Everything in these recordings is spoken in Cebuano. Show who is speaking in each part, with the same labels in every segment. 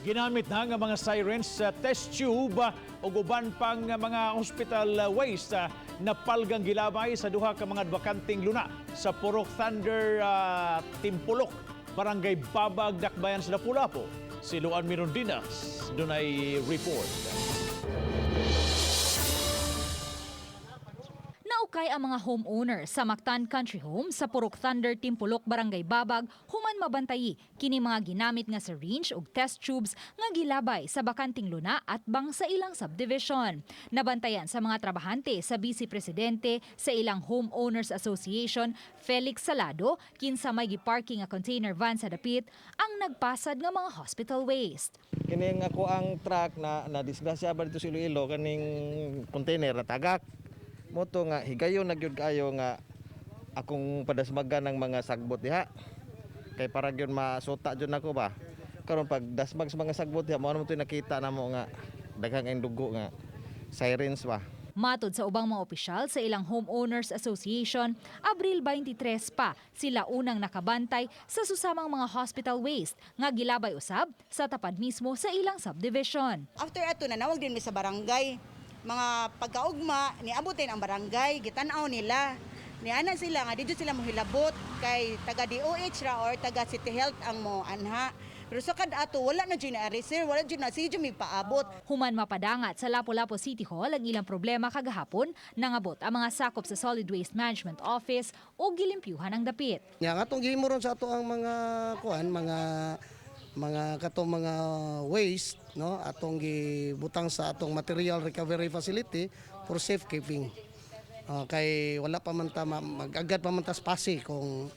Speaker 1: Ginamit na nga mga syringe sa test tube ug uban pang mga hospital waste na palgang gilabay sa duha ka mga bakanteng luna sa Purok Thunder, Timpulok, Barangay Babag, Dakbayan sa Lapu-Lapu. Si Luan Mirondinas, dunay report.
Speaker 2: Naukay ang mga homeowner sa Mactan Country Home sa Purok Thunder, Timpulok, Barangay Babag human mabantayi kini mga ginamit nga syringe ug test tubes nga gilabay sa bakanting luna atbang sa ilang subdivision. Nabantayan sa mga trabahante sa Vice Presidente sa ilang Homeowners Association, Felix Salado, kinsa may giparking nga container van sa dapit ang nagpasad nga mga hospital waste.
Speaker 3: Kining ako ang truck na na disgrasya ba dito sa Iloilo, kaning container na tagak. Mao to nga higayon na gyud kaayo nga akong padasmagan ng mga sagbot diha. Kay para gyud masuta jud nako ba. Karon pag dasmag sa mga sagbot diha, mao naman to nakita namo nga daghang ang dugo nga syringe ba.
Speaker 2: Matod sa ubang mga opisyal sa ilang Homeowners Association, Abril 23 pa sila unang nakabantay sa susamang mga hospital waste nga gilabay usab sa tapad mismo sa ilang subdivision.
Speaker 4: After ato, nanawag din mi sa barangay. Mga pagkaugma, niabutin ang barangay, gitan-aw nila. Niana sila nga didto sila mohilabot kay taga DOH ra or taga City Health ang mo anha. Pero sa kad ato wala na jud na sir, wala jud na sige mi paabot.
Speaker 2: Human mapadangat sa Lapu-Lapu City Hall ang ilang problema kagahapon, nangabot ang mga sakop sa Solid Waste Management Office o gilimpyuhan ang dapit.
Speaker 5: Nya nga atong gihimo ron sa ato ang mga kuan, mga katong mga waste, no, atong gibutang sa atong material recovery facility for safekeeping. Kay wala pa man ta mag-agad pa man ta spasi kung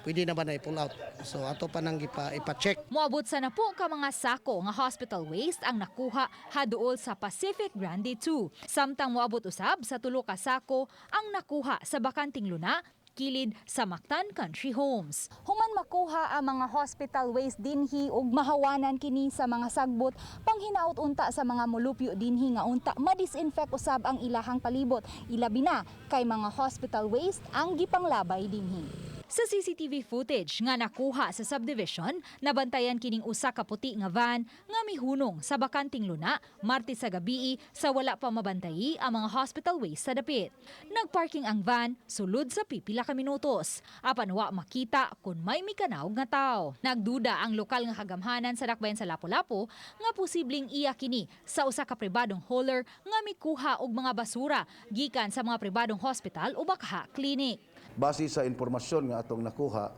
Speaker 5: pwede na ba na i-pull out. So ato pa nang ipa-check.
Speaker 2: Moabot sa napo ka mga sako nga hospital waste ang nakuha haduol sa Pacific Grande 2. Samtang moabot usab sa 3 ka sako ang nakuha sa bakanting luna kilid sa Mactan Country Homes. Human makuha ang mga hospital waste dinhi ug mahawanan kini sa mga sagbot, panghinaot unta sa mga mulupyo dinhi nga unta ma-disinfect usab ang ilahang palibot, ilabi na kay mga hospital waste ang gipanglabay dinhi. Sa CCTV footage nga nakuha sa subdivision, nabantayan kining usa ka puti nga van nga mihunong sa bakanting luna Martes sa gabii sa wala pa mabantayi ang mga hospital waste sa dapit. Nagparking ang van sulod sa pipila ka minutos. Apan wa makita kung may mikanawg nga tao. Nagduda ang lokal nga kagamhanan sa Dakbayan sa Lapu-Lapu nga posibleng iya kini sa usa ka pribadong hauler nga mikuha og mga basura gikan sa mga pribadong hospital o baka clinic.
Speaker 6: Base sa impormasyon nga atong nakuha,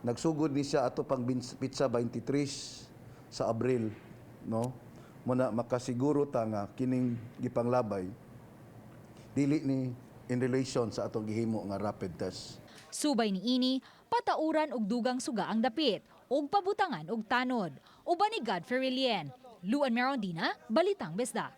Speaker 6: nagsugod ni siya ato pang petsa 23 sa Abril, no? Muna makasiguro ta nga kining gipanglabay dili ni in relation sa atong gihimo nga rapid test.
Speaker 2: Subay niini, patauran og dugang suga ang dapit ug pabutangan og tanod. Uban ni Godfrey Relien. Luan Merondina, Balitang Bisdak.